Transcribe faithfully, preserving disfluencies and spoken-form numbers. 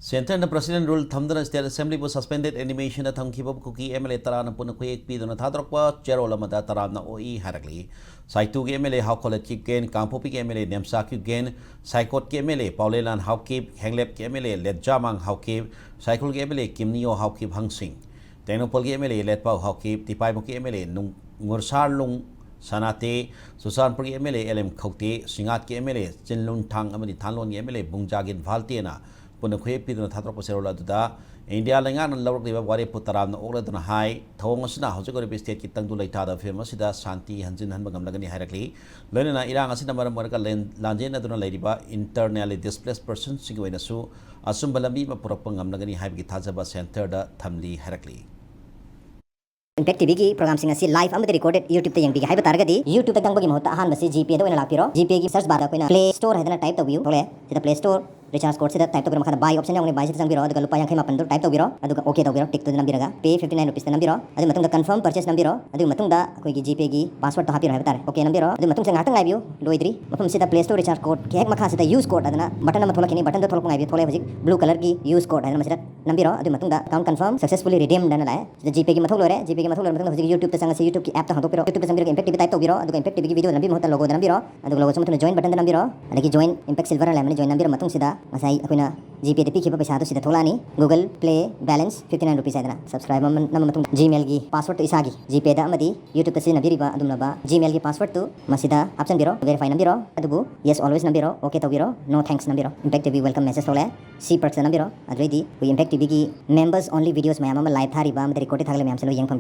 ꯁꯦꯟꯇꯔꯅ president rule ꯊꯝꯗꯨꯅ state ꯑꯦꯁꯦꯝꯕ꯭ꯂꯤꯕꯨ ꯁꯁꯄꯦꯟꯗꯦꯗ ꯑꯦꯅꯤꯃꯦꯁꯟꯗ ꯊꯝꯈꯤꯕ ꯀꯨꯀꯤ ꯑꯦꯝ ꯑꯦꯜ ꯑꯦ ꯇꯔꯥꯅ ꯄꯨꯟꯅ ꯈꯨꯌꯦꯛ ꯄꯤꯗꯨꯅ ꯊꯥꯗꯣꯔꯛꯄ ꯆꯦꯔꯣꯜ ꯑꯃꯗ ꯇꯔꯥꯝꯅ ꯑꯣꯛꯏ ꯍꯥꯏꯔꯛꯂꯤ꯫ ꯁꯥꯏꯇꯨꯒꯤ ꯑꯦꯝ ꯑꯦꯜ ꯑꯦ ꯍꯥꯎꯈꯣ ꯂꯦꯠꯀꯤꯞ ꯒꯦꯟ, ꯀꯥꯡꯄꯣꯛꯄꯤꯒꯤ M L A Nemchakip Gen, ꯁꯥꯏꯀꯣꯠꯀꯤ M L A Paolienlal Haokip, ꯍꯦꯡꯂꯦꯞꯀꯤ M L A Letzamang Haokip, ꯁꯥꯏꯈꯨꯜꯒꯤ M L A Kimneo Haokip ꯍꯪꯁꯤꯡ, ꯇꯦꯡꯅꯧꯄꯜꯒꯤ M L A Letpao Haokip, ꯇꯤꯄꯥꯏꯃꯨꯛꯀꯤ ꯑꯦꯝ ꯑꯦꯜ ꯑꯦ ꯅꯨꯡ-, ꯉꯨꯔꯁꯥꯔꯂꯨꯡ ꯁꯅꯥꯇꯦ, ꯆꯨꯔꯆꯥꯟꯄꯨꯔꯒꯤ M L A L M Khaute, ꯁꯤꯡꯉꯥꯠꯀꯤ M L A Chinlunthang ꯑꯃꯗꯤ ꯊꯥꯟꯂꯣꯟꯒꯤ ꯑꯦꯝ ꯑꯦꯜ ꯑꯦ ꯕꯨꯡꯖꯥꯒꯤꯟ ꯚꯥꯜꯇꯦꯅ ꯄꯨꯟꯅ ꯈꯨꯌꯦꯛ ꯄꯤꯗꯨꯅ ꯊꯥꯗꯣꯔꯛꯄ ꯆꯦꯔꯣꯜ ꯑꯗꯨꯗ ꯏꯟꯗꯤꯌꯥ ꯂꯩꯉꯥꯛꯅ ꯂꯧꯔꯛꯂꯤꯕ ꯋꯥꯔꯦꯞꯄꯨ ꯇꯔꯥꯝꯅ ꯑꯣꯛꯂꯗꯨꯅ ꯍꯥꯏ, ꯊꯧꯑꯣꯡ ꯑꯁꯤꯅ ꯍꯧꯖꯤꯛ ꯑꯣꯏꯔꯤꯕ ꯁ꯭ꯇꯦꯠꯀꯤ ꯇꯪꯗꯨ ꯂꯩꯇꯥꯗꯕ ꯐꯤꯕꯝ ꯑꯁꯤꯗ ꯁꯥꯟꯇꯤ ꯍꯟꯖꯤꯟꯍꯟꯕ ꯉꯝꯂꯒꯅꯤ ꯍꯥꯏꯔꯛꯂꯤ꯫ ꯂꯣꯏꯅꯅ ꯏꯔꯥꯡ ꯑꯁꯤꯅ ꯃꯔꯝ ꯑꯣꯏꯔꯒ ꯂꯦꯟ-, ꯂꯥꯟꯖꯦꯟꯅꯗꯨꯅ ꯂꯩꯔꯤꯕ internally displaced personꯁꯤꯡꯒꯤ ꯑꯣꯏꯅꯁꯨ ꯑꯆꯨꯝꯕ ꯂꯝꯕꯤ ꯑꯃ ꯄꯨꯔꯛꯄ ꯉꯝꯂꯒꯅꯤ ꯍꯥꯏꯕꯒꯤ ꯊꯥꯖꯕ ꯁꯦꯟꯇꯔꯗ ꯊꯝꯂꯤ ꯍꯥꯏꯔꯛꯂꯤ꯫ Impact TVꯒꯤ programꯁꯤꯡ ꯑꯁꯤ live ꯑꯃꯗꯤ recorded YouTubeꯇ ꯌꯦꯡꯕꯤꯒꯦ ꯍꯥꯏꯕ ꯇꯥꯔꯒꯗꯤ, YouTubeꯇ ꯆꯪꯕꯒꯤ ꯃꯍꯨꯠꯇ ꯑꯍꯥꯟꯕꯁꯤ GPayꯗ ꯑꯣꯏꯅ ꯂꯥꯛꯄꯤꯔꯣ꯫ GPayꯒꯤ search barꯗ ꯑꯩꯈꯣꯏꯅ Play Store ꯍꯥꯏꯗꯅ type ꯇꯧꯕꯤꯌꯨ꯫ ꯊꯣꯛꯂꯛꯑꯦ꯫ ꯁꯤꯗ Play Store recharge codeꯁꯤꯗ type ꯇꯧꯕꯤꯔꯣ꯫ ꯃꯈꯥꯗ buy option ꯌꯥꯎꯒꯅꯤ, buyꯁꯤꯗ ꯆꯪꯕꯤꯔꯣ꯫ ꯑꯗꯨꯒ ꯂꯨꯄꯥ ꯌꯥꯡꯈꯩ ꯃꯥꯄꯟꯗꯨ type ꯇꯧꯕꯤꯔꯣ꯫ ꯑꯗꯨꯒ OK ꯇꯧꯕꯤꯔꯣ꯫ Tickꯇꯨꯗ ꯅꯝꯕꯤꯔꯒ pay fifty nine rupeesꯇ ꯅꯝꯕꯤꯔꯣ꯫ ꯑꯗꯨꯒꯤ ꯃꯇꯨꯡꯗ confirm purchase ꯅꯝꯕꯤꯔꯣ꯫ ꯑꯗꯨꯒꯤ ꯃꯇꯨꯡꯗ ꯑꯩꯈꯣꯏꯒꯤ GPayꯒꯤ passwordꯇꯣ ꯍꯥꯞꯄꯤꯔꯣ ꯍꯥꯏꯕ ꯇꯥꯔꯦ꯫ OK ꯅꯝꯕꯤꯔꯣ꯫ ꯑꯗꯨꯒꯤ ꯃꯇꯨꯡꯗ ꯉꯥꯏꯍꯥꯛꯇꯪ ꯉꯥꯏꯕꯤꯌꯨ, ꯂꯣꯏꯗ꯭ꯔꯤ꯫ ꯃꯐꯝꯁꯤꯗ Play Store recharge codeꯀꯤ ꯍꯦꯛ ꯃꯈꯥꯁꯤꯗ use code ꯍꯥꯏꯗꯅ button ꯑꯃ ꯊꯣꯛꯂꯛꯈꯤꯅꯤ꯫ Buttonꯗꯣ ꯊꯣꯛꯂꯛꯄ ꯉꯥꯏꯕꯤꯌꯨ꯫ ꯊꯣꯛꯂꯛꯑꯦ ꯍꯧꯖꯤꯛ blue colourꯒꯤ use code ꯍꯥꯏꯗꯅ, ꯃꯁꯤꯗ ꯅꯝꯕꯤꯔꯣ꯫ ꯑꯗꯨꯒꯤ ꯃꯇꯨꯡꯗ account confirm successfully redeemed ꯍꯥꯏꯅ ꯂꯥꯛꯑꯦ꯫ ꯁꯤꯗ GPayꯒꯤ ꯃꯊꯧ ꯂꯣꯏꯔꯦ꯫ GPayꯒꯤ ꯃꯊꯧ ꯂꯣꯏꯔ ꯃꯇꯨꯡꯗ ꯍꯧꯖꯤꯛ YouTubeꯇ ꯆꯪꯉꯁꯤ꯫ YouTubeꯀꯤ appꯇ ꯍꯥꯡꯗꯣꯛꯄꯤꯔꯣ꯫ YouTubeꯇ ꯆꯪꯕꯤꯔꯒ Impact TV type ꯇꯧꯕꯤꯔꯣ꯫ ꯑꯗꯨꯒ Impact TVꯒꯤ videoꯗ ꯅꯝꯕꯤꯕ ꯃꯍꯨꯠꯇ logoꯗ ꯅꯝꯕꯤꯔꯣ꯫ ꯑꯗꯨꯒ logo ꯆꯪꯕ ꯃꯇꯨꯡꯗ join buttonꯗ ꯅꯝꯕꯤꯔꯣ꯫ ꯑꯗꯒꯤ join Impact Silver ꯍꯥꯏꯅ ꯂꯩꯔꯝꯃꯅꯤ, join ꯅꯝꯕꯤꯔ ꯃꯇꯨꯡꯁꯤꯗ ꯉꯁꯥꯏ ꯑꯩꯈꯣꯏꯅ GPayꯗ ꯄꯤꯈꯤꯕ ꯄꯩꯁꯥꯗꯨ ꯁꯤꯗ ꯊꯣꯛꯂꯛꯑꯅꯤ꯫ Google Play balance fifty nine rupees ꯍꯥꯏꯗꯅ subscribe ꯑꯃ ꯅꯝꯃ ꯃꯇꯨꯡꯗ Gmailꯒꯤ passwordꯇꯨ ꯏꯁꯥꯒꯤ GPayꯗ ꯑꯃꯗꯤ YouTubeꯇ ꯁꯤꯖꯤꯟꯅꯕꯤꯔꯤꯕ ꯑꯗꯨꯒꯨꯝꯂꯕ Gmailꯒꯤ passwordꯇꯨ ꯃꯁꯤꯗ ꯍꯥꯞꯆꯤꯟꯕꯤꯔꯣ꯫ Verify ꯅꯝꯕꯤꯔꯣ꯫ ꯑꯗꯨꯕꯨ yes always ꯅꯝꯕꯤꯔꯣ꯫ OK ꯇꯧꯕꯤꯔꯣ꯫ No thanks ꯅꯝꯕꯤꯔꯣ꯫ Impact TV welcome message ꯊꯣꯛꯂꯛꯑꯦ꯫ See perksꯇ ꯅꯝꯕꯤꯔꯣ꯫ ꯑꯗꯨꯗꯩꯗꯤ ꯑꯩꯈꯣꯏ Impact TVꯒꯤ members only videos ꯃꯌꯥꯝ ꯑꯃ live ꯊꯥꯔꯤꯕ ꯑꯃꯗꯤ recorded ꯊꯥꯒꯠꯂꯤꯕ ꯃꯌꯥꯝꯁꯦ ꯂꯣꯏ ꯌꯦꯡ ꯐꯪꯒꯅꯤ꯫